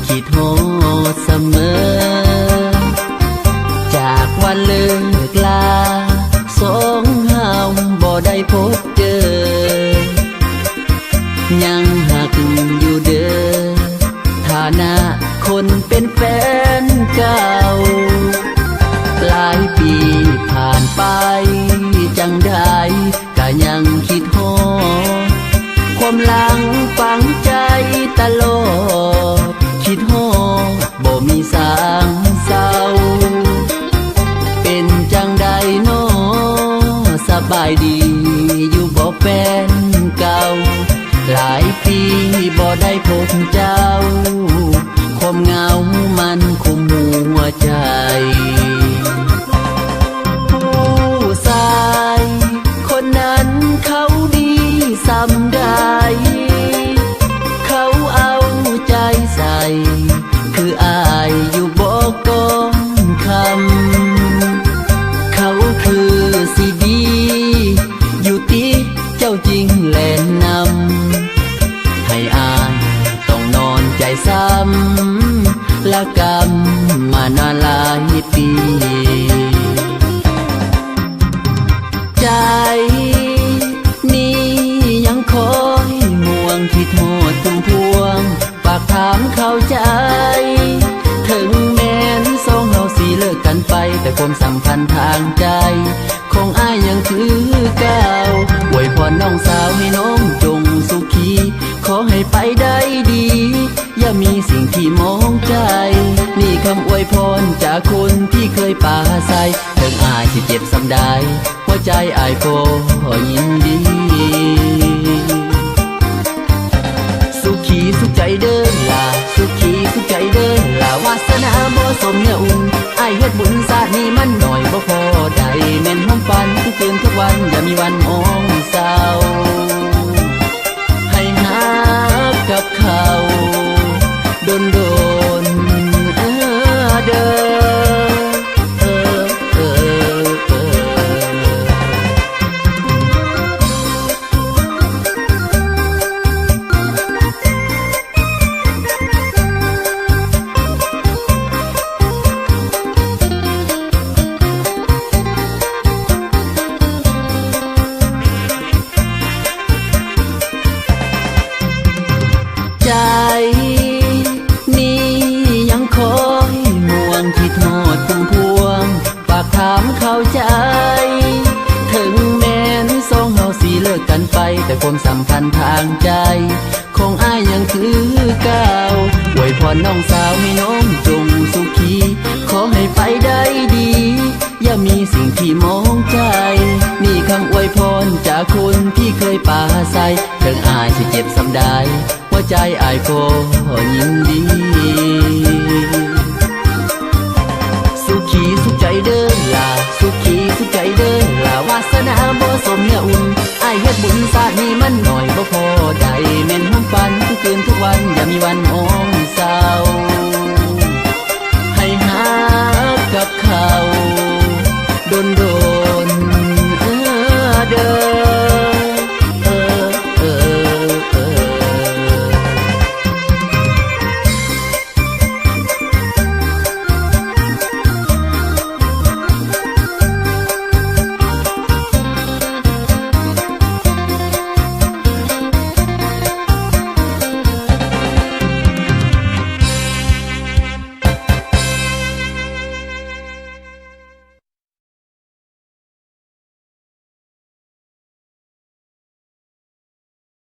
ຄິດຮອດສະເໝີ ຈາກວັນເລີກລາ ສອງເຮົາບໍ່ໄດ້ພົບເຈີ ຍັງຮັກຢູ່ເດີ ຖານະຄົນເປັນແຟນເກົ່າ. ຫຼາຍປີຜ່ານໄປ ຈັ່ງໃດກະຍັງຄິດຮອດ ຄວາມຫຼັງຝັງໃຈຕະຫຼອດ ຄິດຮອດບໍ່ມີສາງເຊົາ. ເປັນຈັ່ງໃດນໍ ສະບາຍດີຢູ່ບໍ່ແຟນເກົ່າ? ຫຼາຍປີບໍ່ໄດ້ພົບເຈົ້າ ຄວາມເຫງົາມັນຄຸມຫົວໃຈ. ຜູ້ຊາຍຄົນນັ້ນເຂົາດີສ່ຳໃດ ເຂົາເອົາໃຈໃສ່ ຄືອ້າຍຢູ່ບໍ່ກ່ອນຄ່ຳ ເຂົາຄືຊິດີຢູ່ຕິ ເຈົ້າຈຶ່ງແລ່ນນຳ ໃຫ້ອ້າຍຕ້ອງນອນໃຈຊ້ຳ ລະກຳມານານຫຼາຍປີ. ໃຈນີ້ຍັງຄອຍຫ່ວງ ຄິດຮອດຊຸມພວງ ຝາກຖາມເຂົ້າໃຈ ເຖິງແມ່ນສອງເຮົາຊິເລີກກັນໄປ ແຕ່ຄວາມສຳພັນທາງໃຈ ຂອງອ້າຍຍັງຄືເກົ່າ. ອວຍພອນນ້ອງສາວໃຫ້ນ້ອງຈົ່ງສຸຂີ ຂໍໃຫ້ໄປໄດ້ດີ ຢ່າມີສິ່ງທີ່ໝອງໃຈ ນີ້ຄຳອວຍພອນຈາກຄົນທີ່ເຄີຍປາໄສ ເຖິງອ້າຍຊິເຈັບສ່ຳໃດ ຫົວໃຈອ້າຍກໍຍິນດີ. ສຸຂີສຸກໃຈເດີຫຼ້າ ສຸຂີສຸກໃຈເດີຫຼ້າ ວາສະໜາບໍ່ສົມເນື້ອອຸ່ນ ອ້າຍເຮັດບຸນຊາດນີ້ມັນໜ້ອຍບໍ່ພໍໄດ້ ແມ່ນຫອມຝັນທຸກຄືນທຸກວັນ ຢ່າມີວັນມອງເຊົາ ໃຫ້ຮັກກັບເຂົາດົນໆ ເດີ. ໃຈນີ້ຍັງຄອຍຫ່ວງ ຄິດຮອດພຸມພວງ ຝາກຖາມເຂົ້າໃຈ ເຖິງແມ່ນສອງເຮົາຊິເລີກກັນໄປ ແຕ່ຄວາມສຳພັນທາງໃຈ ຂອງອ້າຍຍັງຄືເກົ່າ ອວຍພອນນ້ອງສາວໃຫ້ນ້ອງຈົ່ງສຸຂີ ຂໍໃຫ້ໄປໄດ້ດີ ຢ່າມີສິ່ງທີ່ໝອງໃຈ ນີ້ຄຳອວຍພອນຈາກຄົນທີ່ເຄີຍປາໃສ ເຖິງອ້າຍຊິເຈັບສ່ຳໃດ ຫົວໃຈອ້າຍກໍຍິນດີ. ສຸຂີສຸກໃຈເດີຫຼ້າ ສຸຂີສຸກໃຈເດີຫຼ້າ ວາສະໜາບໍ່ສົມເນື້ອອຸ່ນ ອ້າຍເຮັດບຸນຊາດນີ້ມັນໜ້ອຍບໍ່ພໍໄດ້ ແມ່ນຫອມຝັນທຸກຄືນທຸກວັນ ຢ່າມີວັນ